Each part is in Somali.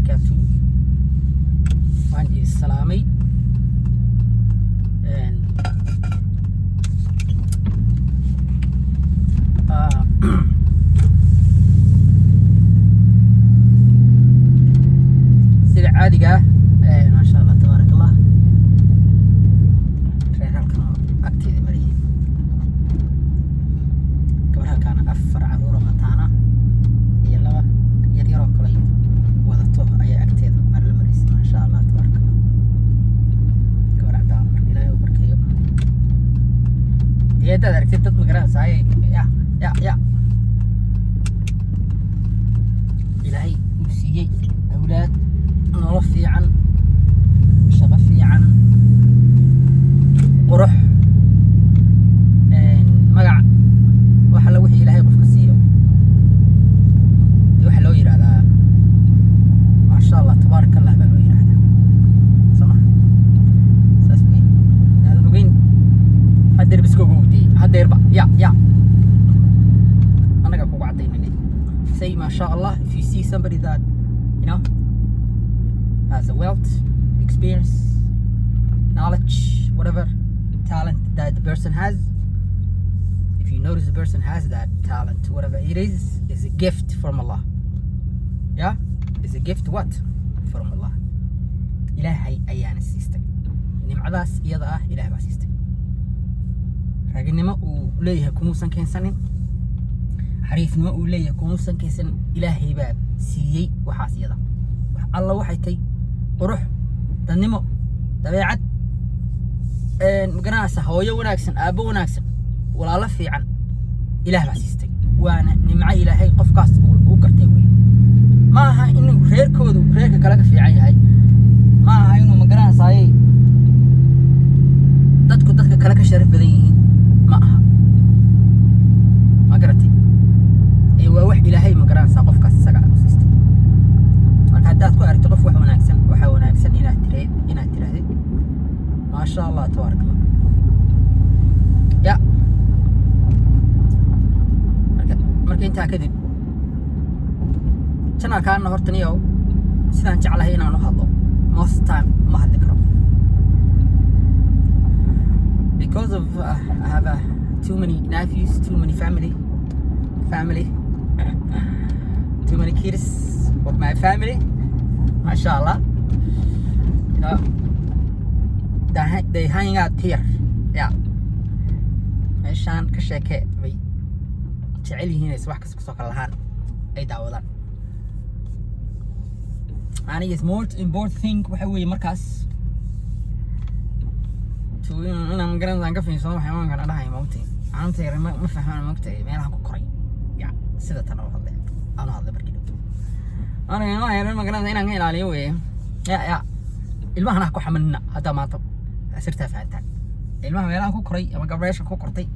Wabarakaatu. Waan idin salaamay. Sida caadiga ah, maasha Allah, tabaarak Allah, reer halkan oo agteeda mariyay, gabar halkaana afar caruura mataana iyo laba yar yaroo kale wadato ayaa agteeda marla maraysay. Maasha Allah, tabaarak Allah, gabar cadaan. Marka Ilaahay u barkeeyo. Dee haddaad aragtid dad, ma garanaysaa, ya ya ya Ilaahay uu siiyey awlaad, nolol fiican, shaqo fiican, qurux, magac, wax alla wixii Ilaahay qofka siiyo, dee waxaa loo yidhahdaa maasha Allah, tabaarak Allah baa loo yidhahdaa, soo ma? Saas wey. Aadan ogeyn hadeer biskooga weydiiyey hadeerba ya ya annaga kugu cadaynane. Say masha Allah if you see somebody that you know has a wealth, experience, knowledge, whatever talent that the person has. If you notice the person has that talent, whatever it is a gift from Allah. Yeah, it's a gift. What? From Allah. Ilaahay ayaana siistay nimcadaas iyada ah. Ilaah baa siistay. Raginimo uu leeyahay kumuusan keensanin, xariifnimo uu leeyahay kumuusan keensanin. Ilaahay baa siiyey waxaas iyada. Wax alla waxay tay qurux, dadnimo, dabeecad, magaranaysa, hooyo wanaagsan, aabbo wanaagsan, walaalo fiican, Ilaah baa siistay. Waana nimco Ilaahay qofkaas uu gartay wey. Ma aha inuu reerkoodu reerka kale ka fiican yahay, ma aha inuu, magaranaysaayey, dadku dadka kale ka sharaf badan yihiin, ma aha. Ma garatay? Ee waa wax Ilaahay, ma garanaysaa, qofkaas isaga u siistay. Marka haddaad ku aragto qof wax wanaagsan, waxaa wanaagsan inaad tiraahdid maasha Allah, tabaarak Allah. Ya, marka intaa kadib, channelkaana horta niyow sidaan jeclahay inaan u hadlo most time ma hadli karo because of I have too many nephews, too many family, too many kids of my family, mashallah. They hang out here. Yeah, meeshaan ka sheeke bay jecel yihiin ay subax kasta kusoo kala lahaan ay daawadaan. Aniga is more important thing waxa weeye markaas to inaan magaranayaan ka fiirsado xayawaankan dhahay, maogtay, caruurta yar ma fahmaan, maogtay, meelahan ku koray. Ya, sida tan oo hadlay aan hadlay markii dhow, aniga ilmaha yar, magaranaysa, inaan ka ilaaliyo weeye. Ya ya, ilmahana ha ku xamanina. Haddaa maanta sirtaa fahantaan, ilmaha meelahan ku koray ama gabdhayaasha ku kortay,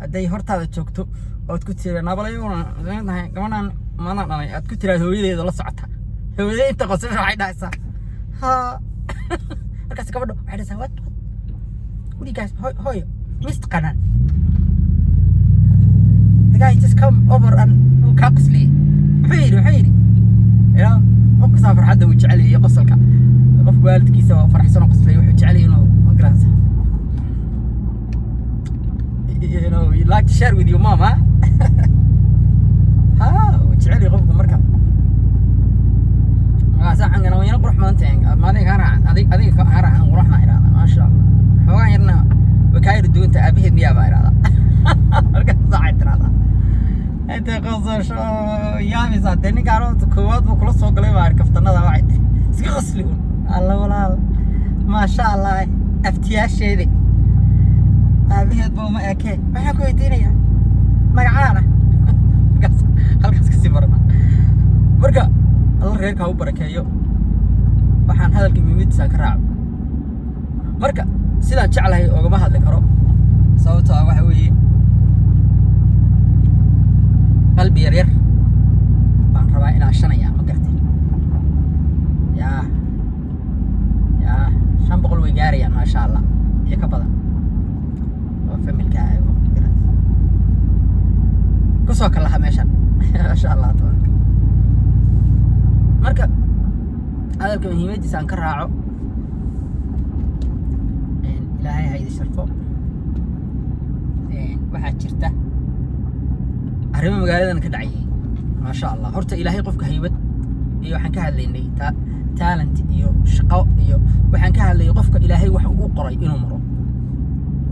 hadday hortaada joogto ood ku tira nabalayuna tahay gabadhan mana dhalay, aad ku tiraad hooyadeeda la socota, hooyadee inta qosasho waxay dhahaysaa ha. Markaas gabadha waxay dhahaysaa, "What, what, what do you guys, hooyo mis taqaanaan? The guy just come over and wuu kaa qosliyey, muxuu yidhi?" You know, qof kastaa farxadda uu jecel yahay iyo qosolka. Qofka waalidkiisa oo faraxsan oo qoslay wuxuu jecel yahay inuu, ma garanaysaa, you like to share with your mom, huh? Ha, wuu jecel yahay qofku. Marka markaasa cangana wayna qurux badan tahay maalin kaa raacan, adiga kaa raacan quruxna idhahda, maasha Allah, xoogaan yarna way kaa yar duwanta, aabaheed miyaa baa idhahda. Markaas waxay tirahdaa intay qosasho yaabaysaa, dee ninkaan horta koowaad buu kula soo galay baa kaftanada, waxay tiri iska qosli un. Alla walaal, maasha Allah, aftiyaasheedi aabaheed ba uma ekee, waxaan ku weydiinayaa magacaana. Markaas halkaas kasii barana. Marka Alla reerka ha u barakeeyo. Waxaan hadalka muhiimadiisa ka raaco, marka sidaan jeclahay ogama hadli karo, sababtoo ah waxa weeye qalbi yar yar baan rabaa ilaashanaya, ma garatay? Yaa yaa, 500 way gaarayaan, maasha Allah, iyo ka badan oo familkaaga, ma garatay, kusoo kalaha meeshan, maasha Allah, tabaaraka. Marka Hadalka muhiimaddiisa aan ka raaco. Ilaahay ha idin sharfo. Waxaa jirta arrimo magaaladan ka dhacayay, maasha Allah. Horta Ilaahay qofka haybad iyo waxaan ka hadlaynay talent iyo shaqo iyo waxaan ka hadlayay qofka Ilaahay wax uu qoray inuu maro.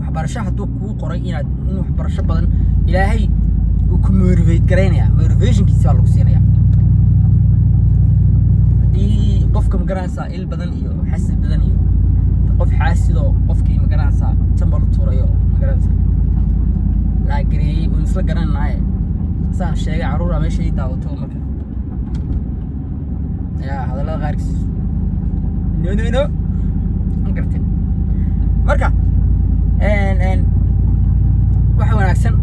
Waxbarasho hadduu kuu qoray inaad in waxbarasho badan, Ilaahay uu ku motivate garaynaya, motivationkiisa baa lagu siinaya. Haddii qofka, magaranaysaa, il badan iyo xasad badan iyo qof xaasidoo qofkii, magaranaysaa, jambal u tuurayo, magaranaysaa, laagareeyey, uun isla garananaaye. Saan sheegay, carruura meesha ii daawato. Marka yaa hadallada qaarkiis, no, no, no, ma gartay. Marka waxa wanaagsan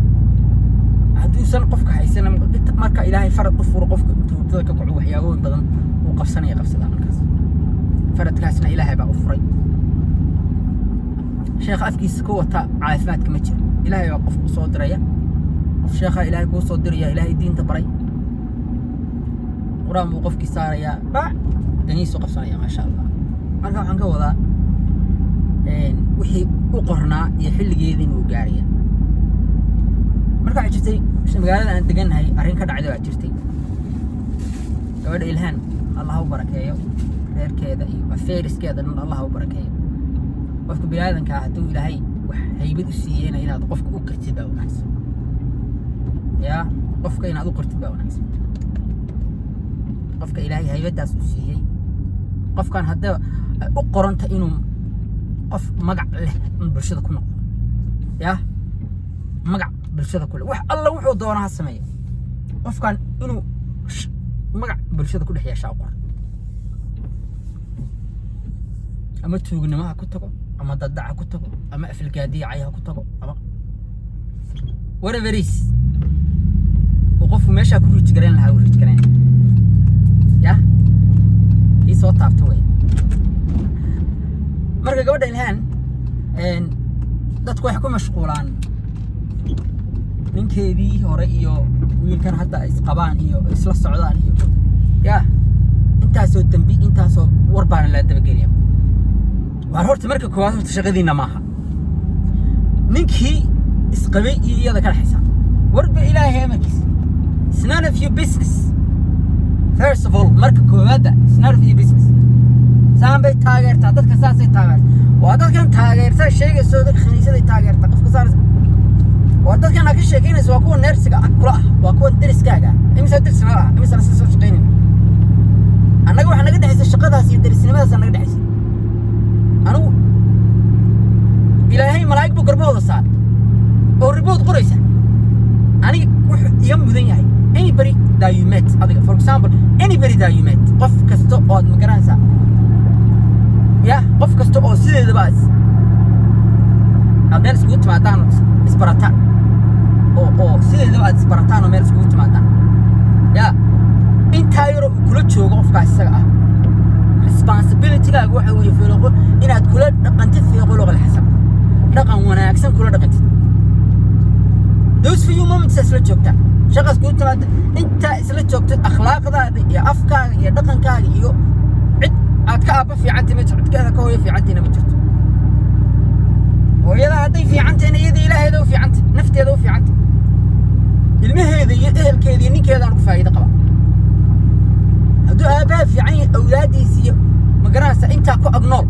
hadduusan qofka haysan, marka Ilaahay farad u furo, qofka intuu hurdada ka kaco waxyaabooyin badan uu qabsanaya, qabsadaa. Markaas faradkaasna Ilaahay baa u furay. Sheekha afkiisa ku wata caafimaadka ma jiro. Ilaahay baa qof u soo diraya, qof sheekha Ilaahay kuu soo diraya, Ilaahay diinta baray, Qur-aan buu qofkii saarayaa, bac danihiisu qabsanaya, maasha Allah. Marka waxaan ka wadaa, wixii u qornaa iyo xilligeediina uu gaaraya. Marka waxaa jirtay magaalada aan degannahay arrin ka dhacday baa jirtay. Gabadha Ilhaan, Allah u barakeeyo reerkeeda iyo affairskeeda dhan, Allah u barakeeyo. Qofka biniaadankaa hadduu Ilaahay wax haybad u siiyeyna, inaad qofka u qirtid baa wanaagsan. Yaa qofka inaad u qirtid baa wanaagsan, qofka Ilaahay haybaddaas u siiyey. Qofkan hadda u qoranta inuu qof magac leh in bulshada ku noqdo, yaa magac bulshada ku leh, wax alla wuxuu doonaa ha sameeyo, qofkan inuu magac bulshada ku dhex yeeshaa u qoran. Ama tuugnimo ha ku tago, ama dadac ha ku tago, ama afilgaadiya cay ha ku tago, ama whatever is uu qofku meeshaa ku reach garayn lahaa, uu reach garayn. Ya ii soo taabta wey. Marka gabadha Ilhaan, dadku waxay ku mashquulaan ninkeedii hore iyo wiilkan hadda ay isqabaan iyo isla socdaan iyo ya intaasoo dembi, intaasoo war baana la dabageliya. Waar horta marka koowaad, horta shaqadiinna maaha. Ninkii isqabay iyo iyada ka dhexaysa warba, Ilaahay amarkiisa, it's none of your business. First of all, marka koowaadda, it's none of your business. Saan bay taageertaa dadka, saasay taageertaa. Waa dadkan taageerta sheegayso, dadka khaniisaday taageerta qofka saaraysa. Waa dadkan aad ka sheekeynaysa, waa kuwa nurse-iga ah kula ah, waa kuwa deriskaaga ah. Imisa deris nala ah, imisa nasa soo shaqeynayna annaga? Waxaa naga dhexaysa shaqadaas iyo derisnimadaas naga dhexaysa. Anigu Ilaahay malaa'ig buu garbahooda saaray oo report qoraysa. Aniga wuxuu iga mudan yahay, anybody that you met, adiga for example, anybody that you met, qof kasta oo aad magaranaysaa, ya qof kasta oo sideedaba aad meel iskugu timaadaan oo isbarataan oo sideedaba aad isbarataan oo meel iskugu timaadaan, ya intaa yaroo uu kula joogo qofkaas isaga ah, responsibilitygaaga waxa weeye fiiloqo inaad kula dhaqantid, fi khuluq alxasan, dhaqan wanaagsan kula dhaqantid. Those few moments isla joogtaa, shaqaas kugu timaada, intaa isla joogtid, akhlaaqdaada iyo afkaaga iyo dhaqankaaga iyo cid aad ka aabba fiicantay ma jirto, cidkaada ka hooyo fiicantayna ma jirto. Hooyada hadday fiicantayna, iyada Ilaaheeda u fiicantay, nafteeda u fiicantay, ilmaheeda iyo ehelkeeda iyo ninkeedaan ku faa'iido qaba. Hadduu aabbaha fiican yahay, awlaaddiisa iyo, magaranaysa, intaa ku agnool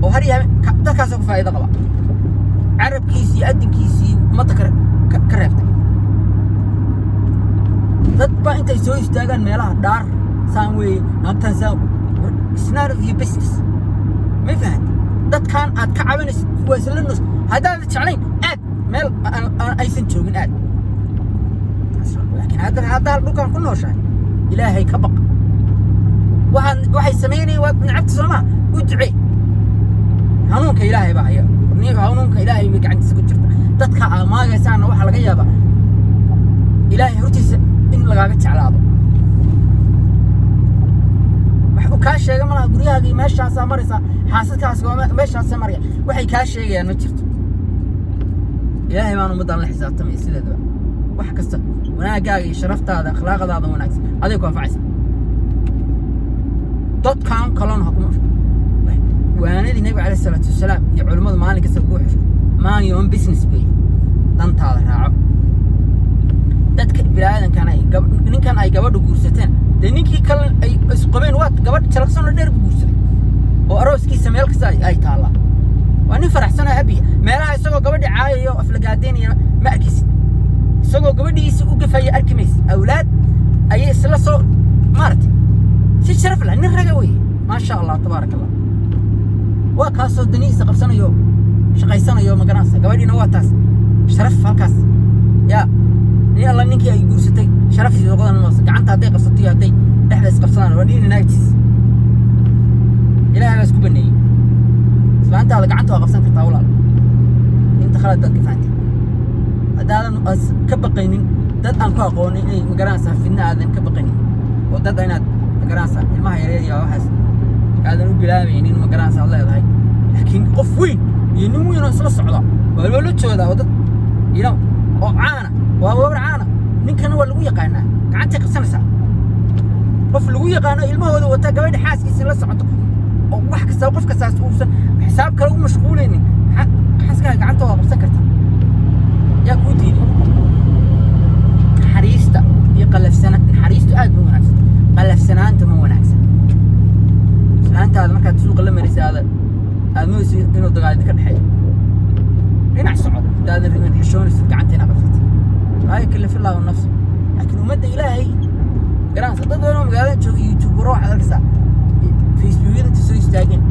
oo har iyo habeen dadkaasoo ku faa'iido qaba, carabkiisi iyo addinkiisii ummadda ka reebtay. Dad baa intay soo istaagaan meelaha dhaar saan weeye, naagtaan saan. It's none of your business. Ma fahanta? Dadkan aad ka cabanaysid waa isla nus. Haddaadan jeclayn, aad meel aysan joogin aad. Laakiin hadda haddaa dhulkan ku nooshahay, Ilaahay ka baq. Waxaan waxay samaynayeen waad nacabta, soo maa? U ducee. Hanuunka Ilaahay baa haya. Hanuunka Ilaahay bay gacantiisa ku jirta. Dadka aad maagaysaanna waxaa laga yaabaa Ilaahay hortiisa in lagaaga jeclaado. Wax uu kaa sheega malaha. Guryahaagii meeshaasaa maraysaa, xaasadkaas waa meeshaasaa maraya, waxay kaa sheegayaan ma jirto. Ilaahay baan ummaddan la xisaabtamaya. Sideedaba wax kasta wanaaggaaga iyo sharaftaada, akhlaaqdaada wanaagsan aday ku anfacaysa. Dadkan kalena ha kuma waanadii Nabiga caleyhi salaatu wasalaam iyo culimmadu maalin kasta ugu xusho. Mind your own business bay, dantaada raaco. Dadka biniaadankana ay ninkan ay gabadhu guursateen, dee ninkii kale ay isqabeen waa gabadh jalaqsan oo dheer buu guursaday oo arooskiisa meel kasta ay taallaa. Waa nin faraxsan oo happy. Meelaha isagoo gabadhi caayayo, aflagaadeynaya ma arkisid, isagoo gabadhiisa u gafaya arki maysid. Awlaad ayay isla soo maaragtay si sharaf leh. Nin raga weye, maasha Allah, tabaaraka Allah. Waa kaasoo danihiisa qabsanayo, shaqaysanayo, ma garanaysa? Gabadhiina waa taas, sharaf halkaas ya nin alla ninkii ay guursatay sharaftiisa qodan gacanta hadday qabsato iyo hadday dhexda isqabsadaan, waa nin naagtiis. Ilaahay baa isku baneeyey. Islaantaada gacanta waa qabsan kartaa, walaal. Inta khalad baad ka fahantay. Haddaadan as ka baqaynin dad aan ku aqoonin inay, magaranaysaa, fidna aadan ka baqaynin oo dad inaad, magaranaysaa, ilmaha yaryar iyo waxaas aadan u bilaabaynin, magaranaysaa, aad leedahay. Laakiin qof weyn iyo nin weyn oo isla socda waa loola joodaa oo dad oo caana, waa wabar caana. Ninkana waa lagu yaqaanaa, gacantay qabsanaysaa. Qof lagu yaqaano ilmahooda wata, gabadha xaaskiisa la socoto oo wax kasta qof kastaas uusan xisaab kale u mashquulaynin, xaaskaaga gacanta waa qabsan kartaa. Yaa kuu diiday? Naxariista iyo qalafsana, naxariistu aad ma wanaagsanta, qalafsanaanta ma wanaagsan. Islaantaada markaad suuqa la maraysa, aad moodaysa inuu dagaal idinka dhexeeyo, dhinac soco. Haddaadan rabin, xishoonaysid gacanta inaad qabsatid. Laa yukallifu illaahu nafsa. Laakiin ummadda Ilaahay, garanaysa, dad badan oo magaalada jooga, YouTubero, waxaad arkaysaa Facebookyada inta soo istaageen,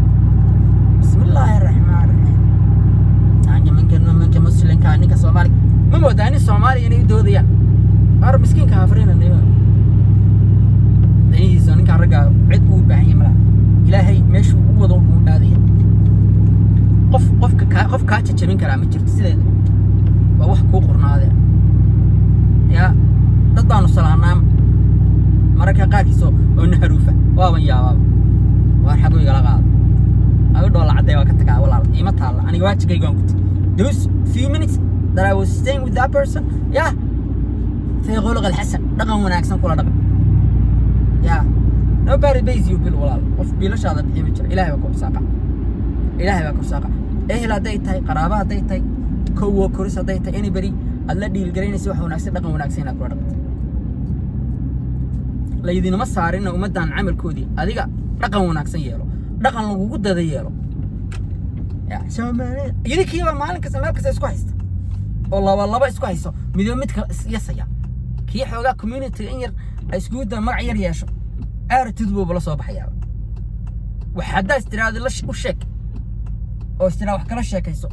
bismi illaahi araxmaan raxiim, ninka ninka Muslimka, ninka Soomaaliga, ma moodaa nin Soomaaliya inay u doodayaan? Ar miskiinka hafrina nima danihiisa. Ninkaan raggaa cid uu baahan yahay malaha. Ilaahay meeshuu u wado buu aadaya. Qof qofka kaa qof kaa jajabin karaa ma jirto. Sideeda waa wax kuu qornaadee. Yaa dad baanu salaanaa mararka qaarkiis oo naharuufa, waaban yaabaaba, waan xagu igala qaada, aga dhoola cadday, waa ka tagaa. Walaal, iima taalla aniga, waajigayga waan gutay. Those few minutes that I was staying with that person, yeah, في khuluq alxasan, dhaqan wanaagsan kula dhaqan. Yeah, nobody pays you bill, walaal. Qof biilashaada bixi ma jiro. Ilaahay baa ku xisaaqa, Ilaahay baa ku xisaaqa. Ehel hadday tahay, qaraaba hadday tahay, co-workers hadday tahay, anybody aad la dhiilgaraynaysa, wax wanaagsan, dhaqan wanaagsan inaad kula dhaqanto. Laydinama saarina ummaddan camalkoodii. Adiga dhaqan wanaagsan yeelo, dhaqan lagugu dada yeelo. Ya Soomaalida idinkiiba maalin kasta meel kasta isku haysta oo laba laba isku hayso, midba midka yasaya. Kii xoogaa community in yar ay iskugu da magac yar yeesho, attitude buuba la soo baxayaaba. Wax haddaa istiraahdo la u sheeg oo istiraa wax kala sheekayso.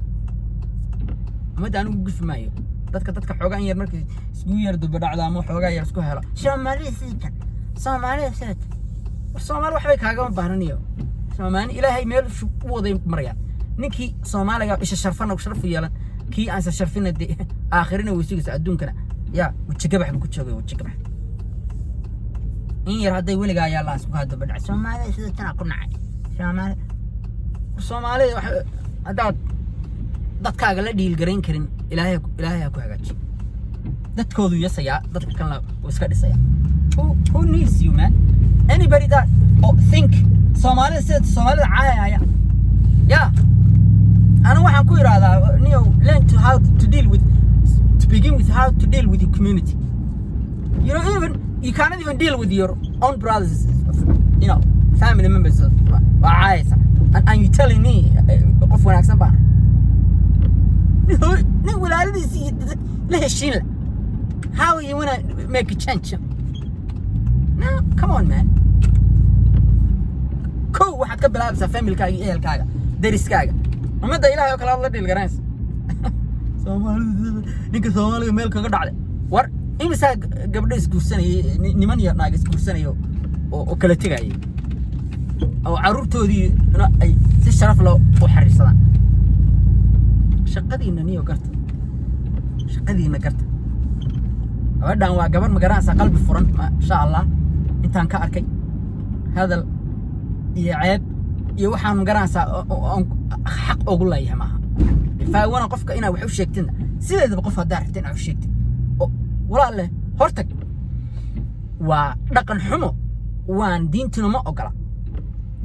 Ummadda anigu gufi maayo. Dadka xoogaa in yar markay iskugu yar dubadhacdo ama xoogaa yar isku helo, Soomaalida sidatan, Soomaalida sidatan. War Soomaali waxbay kaagama baahnayo. Soomaali Ilaahay meel u waday marayaan. Ninkii Soomaaliga isha sharfana sharfu yeelan, kii aan isa sharfina dee aakhirina way sugaysa, adduunkana yaa wejigabax buu ku joogay, wejigabax. In yar hadday weligaa ayaa laa isku kaa daba dhacay, Soomaalida sida tanaa ku nacay Soomaali. War Soomaalida haddaad dadkaaga la dhiilgarayn karin, Ilaahay ha ku hagaajiyo. Dadkoodu yasayaa, dadka kalena wuu iska dhisayaa. Who needs you, man? Anybody that, oh, think Soomaalida sida Soomaalida caayaya, yeah, ana waxaan ku idhaahdaa, niyo, learn to how to deal with, to begin with, how to deal with your community. You don't even, you cannot even deal with your own brothers, family members. Waa caayaysa and you telling me qof wanaagsan baan nin walaaladiisi iyo la heshiin la. How you wanna make a change? No, come on, man. Kow waxaad ka bilaabaysaa familkaaga iyo ehelkaaga, deriskaaga, ummadda Ilaahay oo kale aad la dhiil garanaysa. Soomaalida, ninka Soomaaliga meel kaga dhacday. War imisaa gabdho isguursanayay, niman iyo naag isguursanayo oo kala tegayay oo carruurtoodii ay si sharaf leh u xariirsadaan? Shaqadiina niyo garta, shaqadiina garta. Gabadhan waa gabar, magaranaysaa, qalbi furan, maasha Allah. Intaan ka arkay hadal iyo ceeb iyo waxaan, magaranaysaa, oon xaq ugu leeyahay maaha. Ifaawana qofka inaad wax u sheegtidna, sideedaba qof haddaa rabta inaad u sheegtid oo walaalle hortag, waa dhaqan xumo, waan diintuna ma ogola.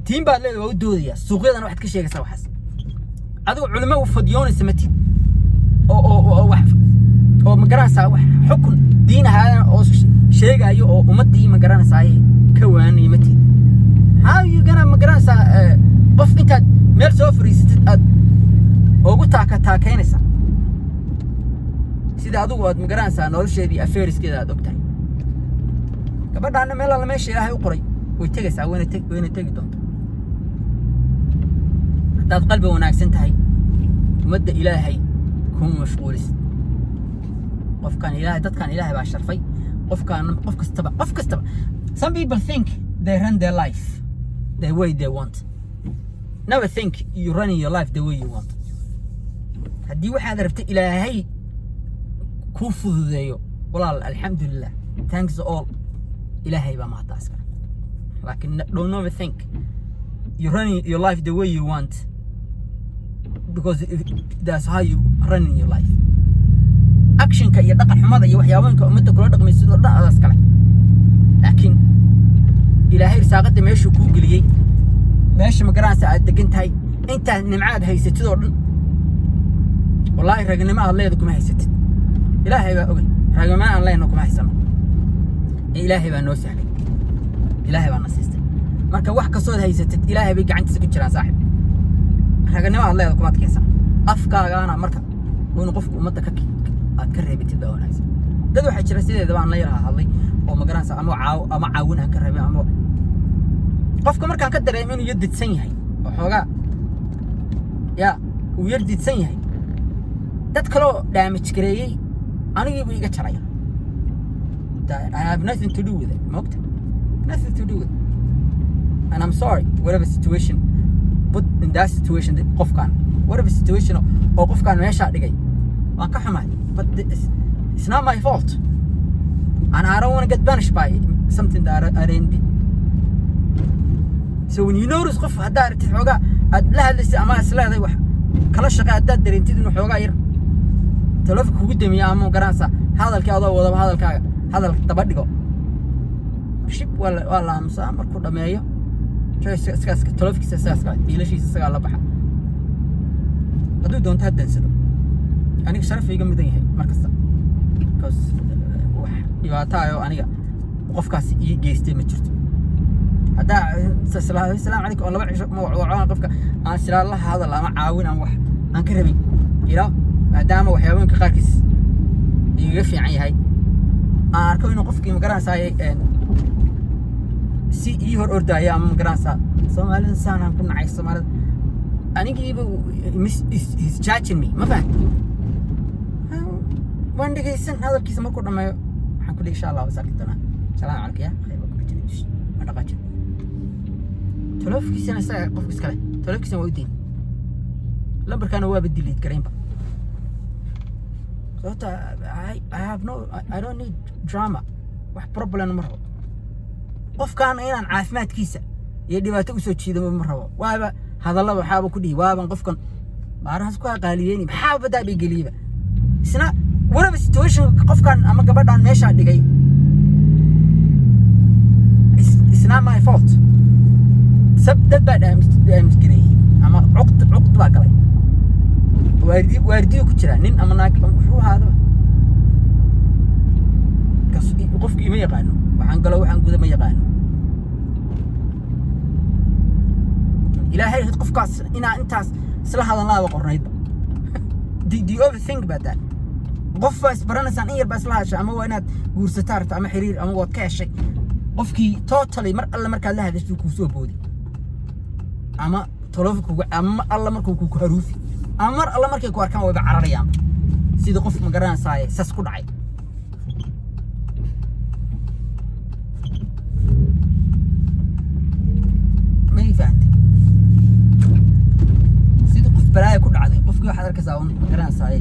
Team baad leedahay, waa u doodaya. Suuqyadana waxaad ka sheegaysaa waxaas. Adigu culimo u fadyoonaysa matid oo wax oo, ma garanaysaa, wax xukun diin ahaana oo sheegayo oo ummaddii, ma garanaysaa, ka waanaya matid. How you gonna, ma garanaysaa, qof intaad meel soo fariisatid aad ugu taaka taakaynaysaa sida adigu aad, ma garanaysaa, nolosheedii, affairskeeda aad ogtahay? Gabadhaana meel alla meesha Ilaahay u qoray way tegaysaa, wayna tegi doontaa. Haddaad qalbi wanaagsan tahay, ummadda Ilaahay kuma mashquulisid. Qofkan Ilaahay, dadkan Ilaahay baa sharfay. Qofkan, qof kastaba. Some people think they run their life the way they want. Never think you running your life the way you want. Haddii waxaad rabtay Ilaahay kuu fududeeyo, walaal, alxamdulilah, thanks all, Ilaahay baa mahadda iskale. Laakiin don't never think you running your life the way you want, because that's how you running your life. Actionka iyo dhaqan xumada iyo waxyaabooyinka ummadda kula dhaqmaysid oo dhan adaas kale. Laakiin Ilaahay risaaqada meeshuu kuu geliyey, meesha, ma garanaysa, aad degan tahay, intaad nimcaad haysatid oo dhan, wallaahi ragnimo aad leeda kuma haysatid. Ilaahay baa ogay, ragnimo aan leenno kuma haysano. Ee Ilaahay baa noo sahlay, Ilaahay baa na siistay. Marka wax kastood haysatid Ilaahay bay gacantiisa ku jiraan, saaxib. Raganimo aad leeda kuma adkaysan afkaagaana. Marka waa inuu qofku ummadda ka aad ka reebatid baa wanaagsan. Dad waxaa jira sideedaba aan la yaraha hadlay oo, ma garanaysa, ama caaw ama caawin aan ka rabay, ama qofka markaan ka dareemo inuu yar didsan yahay oo xoogaa ya uu yar didsan yahay, dad kaloo damage gareeyey anigiibu iga jaraya. I have nothing to do with it, moogta, nothing to do with it. And I'm sorry, whatever situation put in that situation qofkan, whatever situation oo qofkan meeshaa dhigay, waan ka xumahay, but it's not my fault and I don't want to get punished by something that I didn't do. So when you notice qof, haddaa aragtid xoogaa aad la hadlaysay ama is leedahay wax kala shaqe, haddaad dareentid inuu xoogaa yar taleefonka kugu damiyo ama, garanaysaa, hadalkii adoo wadaba hadalkaaga hadal daba dhigo, shib, waa la aamusaa. Markuu dhameeyo iskaas taleefonkiisa isagaa kale, biilashiisa isagaa la baxa. Hadduu doonto ha dansado. Aniga sharaf iga mudan yahay mar kasta, because wax dhibaato ah oo aniga qofkaas ii geystay ma jirto. Haddaa salaamu calaykum oo 2 cisho ma wacwacaan qofka aan silaa la hadal ama caawin ama wax aan ka rabin, maadaama waxyaabooyinka qaarkiis igaga fiican yahay, aan arko inuu qofkii, magaranaysaay, si ii hor ordaayo ama, magaranaysaa, Soomaalida saanaan ku nacay, Soomaalida anigiiba he's judging me, ma fahan? Waan dhegaysan hadalkiisa. Markuu dhameeyo waxaan ku dhihi, "Insha Allah was arki doonaa, salaamu calaykum, ya khayr baa kula jiray." Ma dhaqaajin. Taleefonkiisana isaga qofka iskale, taleefonkiisana waa u diin, lambarkaana waaba delete garaynba, sababta I have no I don't need drama. Wax problem ma rabo. Qofkaana inaan caafimaadkiisa iyo dhibaato usoo jiido ma rabo. Waaba hadallaba waxaaba ku dhihi waaban qofkan baarahaas ku aqaaliyeyni, maxaa badaa bay geliyeba isna. Whatever situation qofkan ama gabadhan meeshaa dhigay, it's not my fault. Sab dad baa damage gareeyey ama cuqd baa galay, waardiyo ku jira nin ama naag ama wuxuu ahaadaba. Qofki ima yaqaano, waxaan galo, waxaan guda ma yaqaano. Ilaahay qofkaas inaa intaas isla hadalnaaba qornaydba. Do you ever think about that? Qof baa isbaranaysaan, in yar baa isla hadashay, ama waa inaad guursataa rabta ama xiriir ama waad ka heshay qofkii totally. Mar alle markaad la hadashay kuu soo boodi ama taleefonka ama mar alle markuu ku haruufi ama mar alle markay ku arkaan wayba cararayaan, sida qof, ma garanaysaay, sas ku dhacay. Ma ii fahantay? Sida qof balaaya ku dhacday qofkii waxaad arkaysaa un, ma garanaysaay,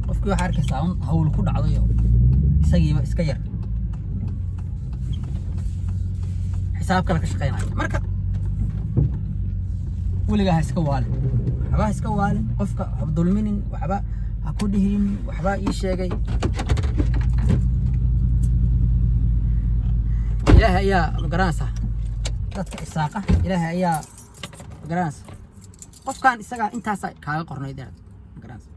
qofkii waxaad arkaysaa un hawl ku dhacday oo isagiiba iska yar xisaab kale ka shaqeynaya. Marka weligaa ha iska waalin, waxba ha iska waalin, qofka ha dulminin, waxba ha ku dhihin, waxba ii sheegay. Ilaahay ayaa, magaranaysaa, dadka isaaqa. Ilaahay ayaa, magaranaysa, qofkan isagaa intaasaa kaaga qornayd inaad, magaranaysa,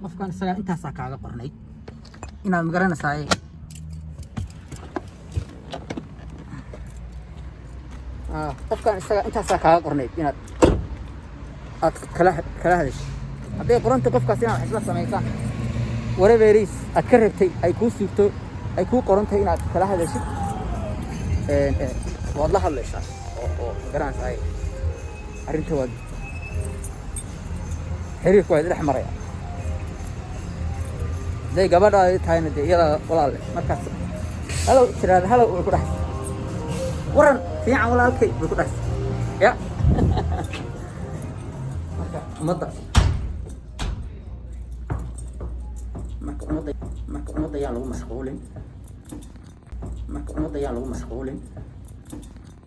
qofkan isagaa intaasaa kaaga qornayd inaad, magaranaysaa, qofkan isaga intaasaa kaaga qornayd inaad aad kala hadashay. Hadday qoranta qofkaas inaad wax isla samaysaan, whatever it is aad ka rabtay ay kuu suurto, ay kuu qorantahay inaad kala hadashid, waad la hadlaysaa oo magaranaysaa arrinta, waad xiriirka waa dhex maraya. Hadday gabadhaadi tahayna, dee iyadaa walaale markaas "Hello" tiraada, "Hello" way ku dhexaysa, "Waran fiican, walaalkay" bay ku dhexaysa. Ya marka ummadda yaan lagu mashquulin. Marka ummadda yaan lagu mashquulin.